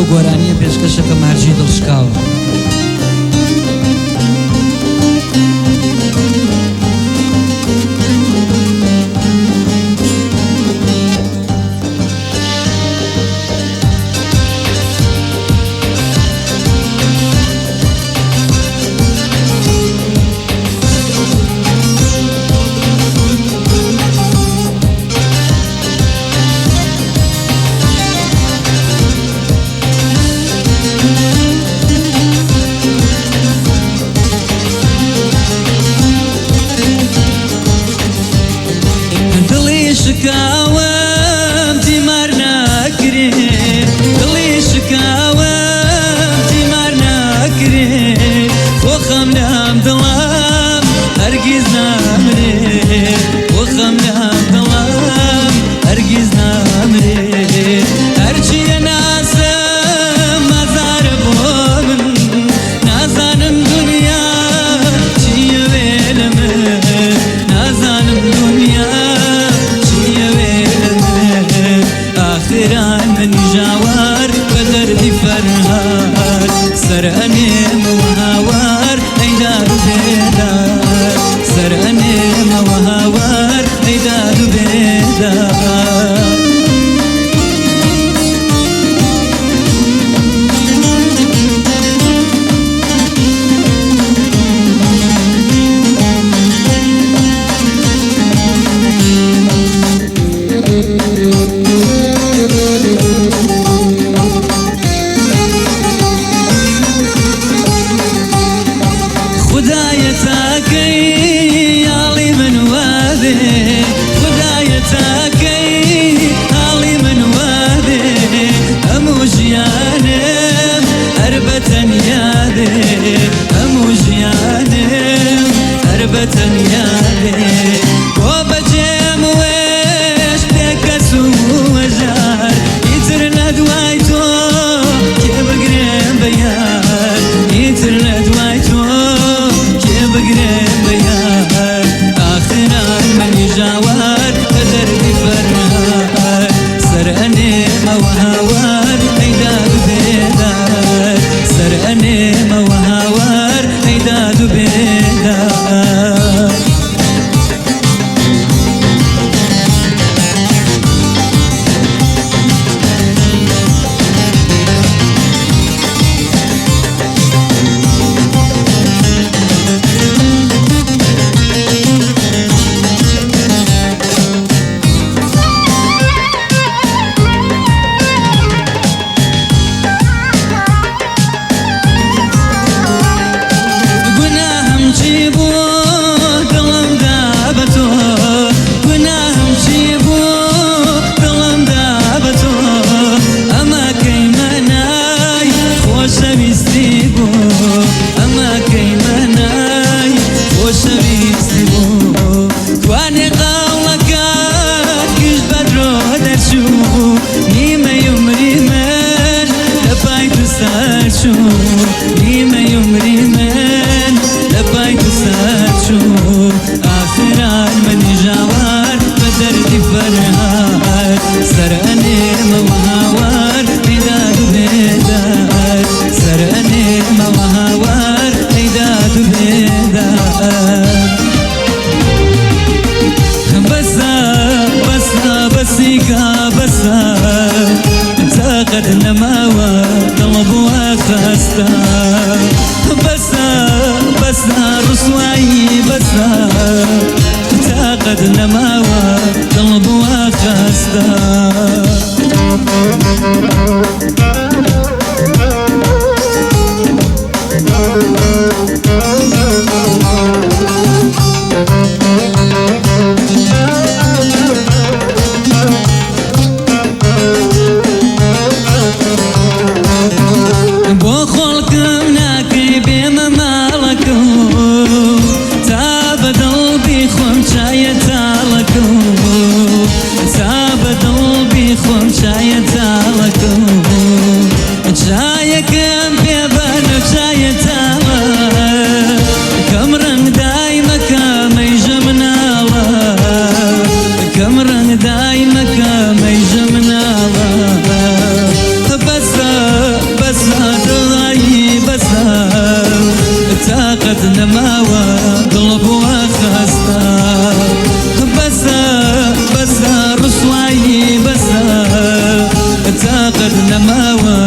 ئەو گۆرانیە پێشکەشەکەم هەرچی دڵشکاوە. دڵی شکاوم تیمار ناکرێ، دڵی شکاوم تیمار ناکرێ، خۆ خەم لەم دڵم هەرگیز نامرێ، خۆ خەم لەم دڵم هەرگیز نامرێ. هەرچیە ناسم ئازارە بۆ من، نازانم دنیا چییە لە من، نازانم دنیا چییە لە من. ئاخران منی ژاوار بە دەردی فەرهاد، سەر ئەنێمەوە هاوار ئەیداد و بێداد، سەر ئەنێمەوە هاوار ئەیداد و بێداد. خدایە تاکەی حاڵی من وابێ، خدایە تاکەی حاڵی من وابێ، هەموو ژیانم هەر بە تەنیا بێ، هەموو ژیانم هەر بە تەنیا بێ. بۆ بەجێم وێش بێکەس و هەژار، ئیتر لە دوای تۆ کێ بگرێم بە یار، ئیتر لە دوای تۆ کێ بگرێم بە یار. ئاخران منی ژاوار بە دەردی فەرهاد، سەر ئەنێمەوە هاوار ئەیداد و بێداد، سەر ئەنێمەوە هاوار ئەیداد و بێداد. گوناهم چی بوو دڵم دا بە تۆ، گوناهم چی بوو دڵم دا بە تۆ، ئەمە کەی مەنای خۆشەویستی بوو، ئەمە کەی مەنای خۆشەویستی بوو. کوانێ قاوڵەکەت گشت بە درۆ دەرچوو، نیمەی عومری من لە پای تو سەرچوو، نیمەی عومری من لە پای تو سەرچوو. ئاخران منی ژاوار بە دەردی فەرهاد، سەر ئەنێمەوە هاوار ئەیداد و بێداد، سەر ئەنێمەوە هاوار ئەیداد و بێداد. بەسە بەسە بەسیکا بەسە، تاقەت نەماوە دڵ بووە خەستە، بەسە بەسە ڕسوایی بەسە، تاقەت نەماوە دڵ بووە خەستە. بۆ خۆڵکم ناکەی بێمە ماڵەکەم، تا بەدڵ بیخۆم چایە تاڵەکەم، تا بەدڵ تاقەت نەماوە دڵ بووە خەستە. بەسە بەسە ڕسوایی بەسە، تاقەت نەماوە.